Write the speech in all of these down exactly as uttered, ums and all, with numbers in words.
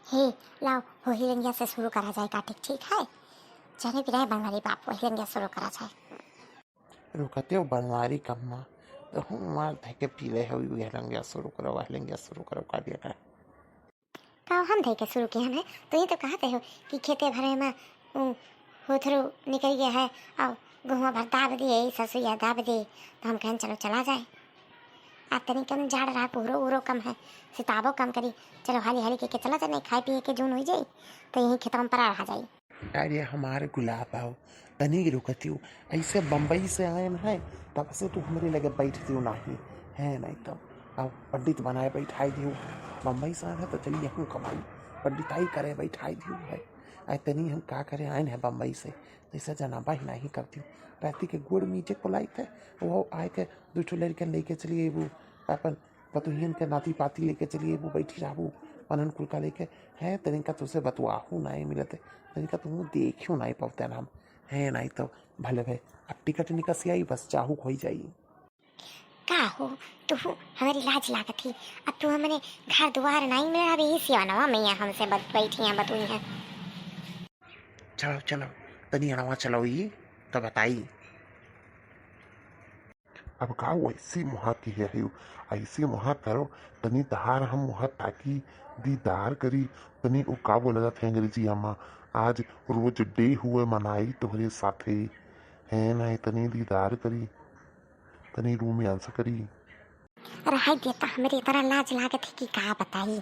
हे, लाओ, वही लंगिया से शुरू करा जाए काटे, ठीक है? जाने भी रहे बनवारी बाप, वही लंगिया शुरू करा जाए। रुकते हो बनवारी कम्मा, तो हूँ मार धके पी ले हो, वही लंगिया शुरू करो, वही लंगिया शुरू करो, का दिया का? का हम धइ के शुरू किए हन? तो ये तो कहते हो कि खेते भरे में, उ, होथरू निकल गया है और गेहुआ भर दाब दिए, ससुइया दाब दिए, तो हम कहन चलो चला जाए। आ तनी कम जाड़ रहा, कुहरो उहरो कम है, सिताबो कम करी, चलो हाली हाली के, के चला जाए, नहीं खाए पिए के जून हुई जाई, तो यहीं खेतवा में परा रहा जाई। अरे हमार गुलाब आओ, तनी रुकतियो, ऐसे बम्बई से आयन है, तब से तू हमरे लगे बैठतियो नाही, है नहीं तो अब पंडित बनाए बैठाई दियो। बम्बई से आयन है तो चली यहूँ कमाई, पंडिताई करे बैठाई दियो है। आए तनी हम का करे आयन है बम्बई से, जैसे जनाबा ही नाही करतियो। राती के गोड़ मीजे को लाइत है, वो आए के दू ठो लड़कन लेके चली अइबू, अपन पतोहियन के नाती पाती लेके चली अइबू, बैठी रहबू, मनन कुल का लेके, है तनिका तुसे बतुआहू नाही मिलत है, तनिका तुहूँ देखियो नाही पवते हम, है नाही तो भले भे, अब टिकट निकसियाई बस चाहू खोई जाई। का हो, तुहू हमरी लाज लागत ही, अब तू हमरे घर दुआर नाही मिल, अब यही सिवानवा में यहाँ हमसे बत-, बैठी हैं, बतुई हैं। चलो, चलो, तनी अड़वा चलो ई, तो बताई। अब का वैसी मुहा की है, ऐसी मुहा करो, तनी तहार हम मुहा ताकी, दीदार करी, तनी उ का बोला जात है अंग्रेजिया मा, आज रोज डे हुए मनाई तोहरे साथे, है नहीं, तनी दीदार करी, तनी रोमांस करी। रहाई देता, हमरे इतना लाज लागत है कि का बताई।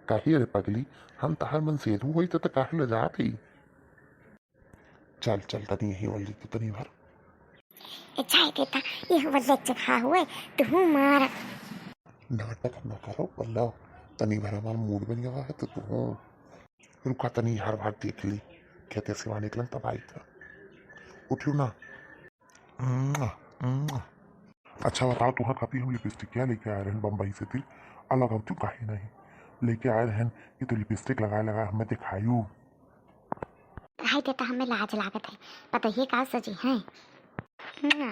काहे रे पगली, हम तहार मन सेधू होई त, त काहे लजात हई? चल, चल, तनी यहीं वल्ली तू तनी भर। ए, जाए देता, ये वल्ले जगह हुए, तू मार। नाटक न करो, वल्लो, तनी भर हमार मूड बन गवा है, तो तू रुका तनी हर भाग देख ली, खेते से वहाँ निकलन तब आई था। उठियो ना। मुआ, मुआ। अच्छा बताओ, तुहर खातिर हम लिपस्टिक क्या लेके आए रहन बम्बई से, तिर अलग हम क्यों काहे नहीं लेके आए रहन कि तू लिपस्टिक लगाए लगाए हमें दिखायू। भाई देता हमें लाज लागत है, पता ये का सजी है। मुआ।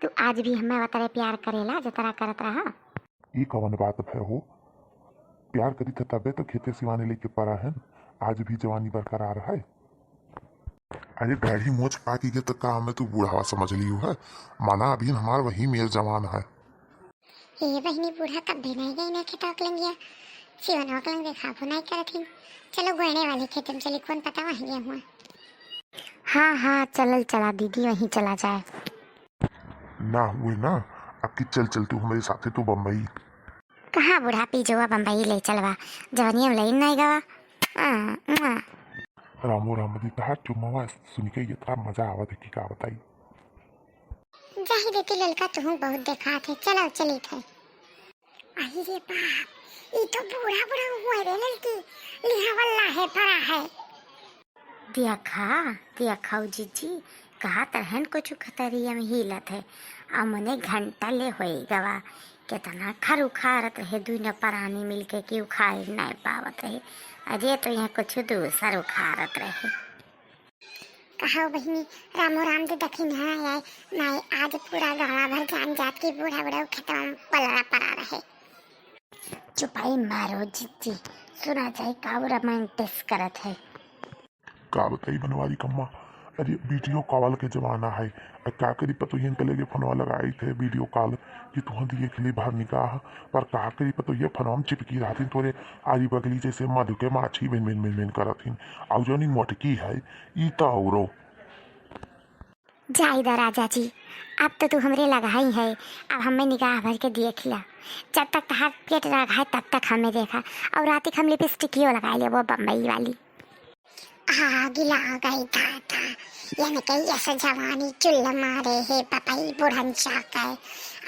तू आज भी हमें वतरे प्यार करेला जतरा करत रहा। ई कवन बात भय हो? प्यार करी थे तबे तो खेते सिवाने लेके परा है, आज भी जवानी बरकरार है। अरे दाढ़ी मोछ पाकी के तो का हमें तू बूढ़ावा समझ लियो है? माना अभी हमार वही मेर जवान है। ये बहिनी बूढ़ा कब भी नहीं गई ना खेतवा के लंगिया, सिवनवा के लंग देखाबो नहीं करत ही। चलो गोयने वाले खेत में चली, कौन पता वहीं गया हुआ। हाँ हाँ चलल चला दीदी, वहीं चला जाए। ना हुए ना, अब की चल चल तू हमारे साथे तो बम्बई। कहाँ बूढ़ा पीजवा बम्बई ले चलवा, जवनिया में लइन नहीं गवा। आ, मुआ। रामो राम दी तहार चुम्मवा सुन के इतना मजा आवत है कि का बताई। जाही देती ललका तुहूँ बहुत देखात है, चलो चली थे। अही रे बाप, ई तो बूढ़ा बूढ़ा हुआ रे ललकी, लिहावल्ला है पड़ा है। देखा, देखा उ जिज्जी, कहा तरहन कुछ खतरिया में हिलत है। आ मने घंटा ले होई गवा, केतना खर उखाड़त रहे दुइनो परानी मिलके कि उखाड़ नाय पावत रहे। अरे तो यहाँ कुछ दूसर उखाड़त रहे। कहो बहिनी, रामो राम दे दखिन है आए, नाय आज पूरा गाँव भर जान जात की बूढ़ा बूढ़ा खेतवा में पलरा पड़ा रहे। चुपाई मारो जिज्जी, सुना जाए का रोमांटिस करत है। का बताई बनवारी कम्मा, अरे वीडियो कॉल के जमाना है। अब का करी पतोहियन के लगे फोनवा लगाई थे वीडियो कॉल कि तुहं देख ली भर निकाह, पर का करी पतोहिया फोनवा में चिपकी रहती तोरे आरी बगली जैसे मधु के माछी भिन भिन भिन भिन करत हिन। और जौनी मोटकी है ई तो औरो। जाई दा राजा जी, अब तो तू हमरे लगाई है, अब हमें निगाह भर के देख लिया। जब तक तहार पेट रखा है तब तक हमें देखा, और रात हम लिपस्टिकियो लगाई ले वो बम्बई वाली। आग लाग गई दादा, यानी कि ऐसा जवानी चुल्ल मारे है बपई बुढ़न चाकर।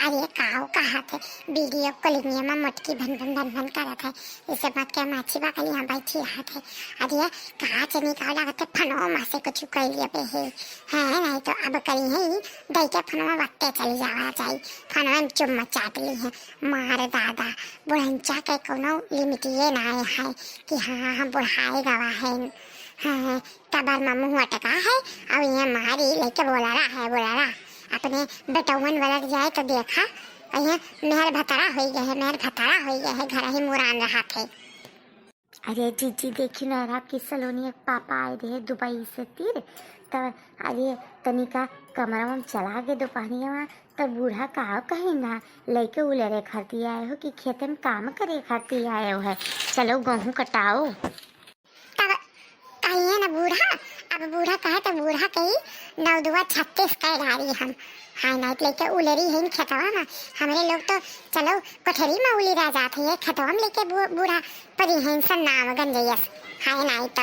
अरे काऊ कहा थे वीडियो कॉलिंग में मोटकी भन भन भन भन करत है, इसे बात के माछी बा कल यहाँ बैठी रहत है। अरे कहा चनी का लागत है फनो मा से कुछ कह लिया पे है, है नहीं तो अब करी है ही दई के फनो वत्ते चली जावा जाई, फनो में चुम्मा चाट ली है। मार दादा, बुढ़न चाकर कोनो लिमिटिए ना है कि हाँ हम बुढ़ाए गवा है। हाँ, तबर मा मुँह अटका है, अब ये मारी लेके बोला रहा है, बोला रहा। अपने बेटौवन वलट जाए तो देखा, कहीं मेहर भतरा होई गए है, मेहर भतरा होई गए है, घर ही मुरान रहा थे। अरे जीजी, देखी ना यार, आपकी सलोनी के पापा आए रहे दुबई से तीर, तब अरे तनिका कमरा में चला गए दोपहरिया में, तब बूढ़ा का कही ना, लइके उलेरे खातिर आए हो कि खेते में काम करे खातिर आए हो है, चलो गेहूँ कटाओ। तब कहिए ना बूढ़ा, अब बूढ़ा कहे तो बूढ़ा कही नौ दुआ छत्तीस कह डारी हम। हाय नाइट लेके उलेरी है खेतवा में, हमरे लोग तो चलो कोठरी में उली रह जात है, खेतवा में लेके बू-, बूढ़ा परी है सन नाम गंजयस। हाय नाइट तो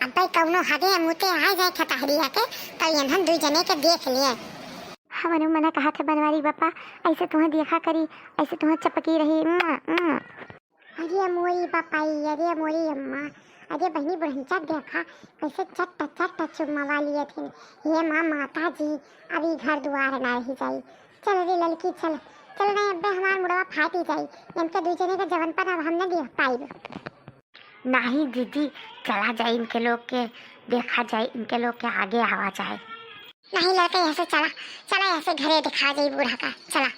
अब भाई कौनो हगे मुते आ जाए खतहरिया के, तो यनहन दुई जने के देख लिए। हमरे मना कहा थे बनवारी बापा, ऐसे तुम्हें देखा करी, ऐसे तुम्हें चपकी रही। म्वा, म्वा। अरे मोरी बापाई, अरे मोरी अम्मा, अरे बहनी बुढ़ंचा देखा कैसे चट्ट चट्ट चुम्मा वाली है थे। हे माँ माता जी, अभी घर दुआर ना रही जाई। चल रे ललकी चल, चल नहीं अब्बे हमार मुड़वा फाटी जाई। इनके दू जने के जवन पर अब हम न देख पाइब। नहीं दीदी, चला जाए इनके लोग के, देखा जाए इनके लोग के आगे आवा जाए। नहीं लड़के, यहाँ से चला, चला यहाँ से घरे दिखा जाए बूढ़ा का, चला।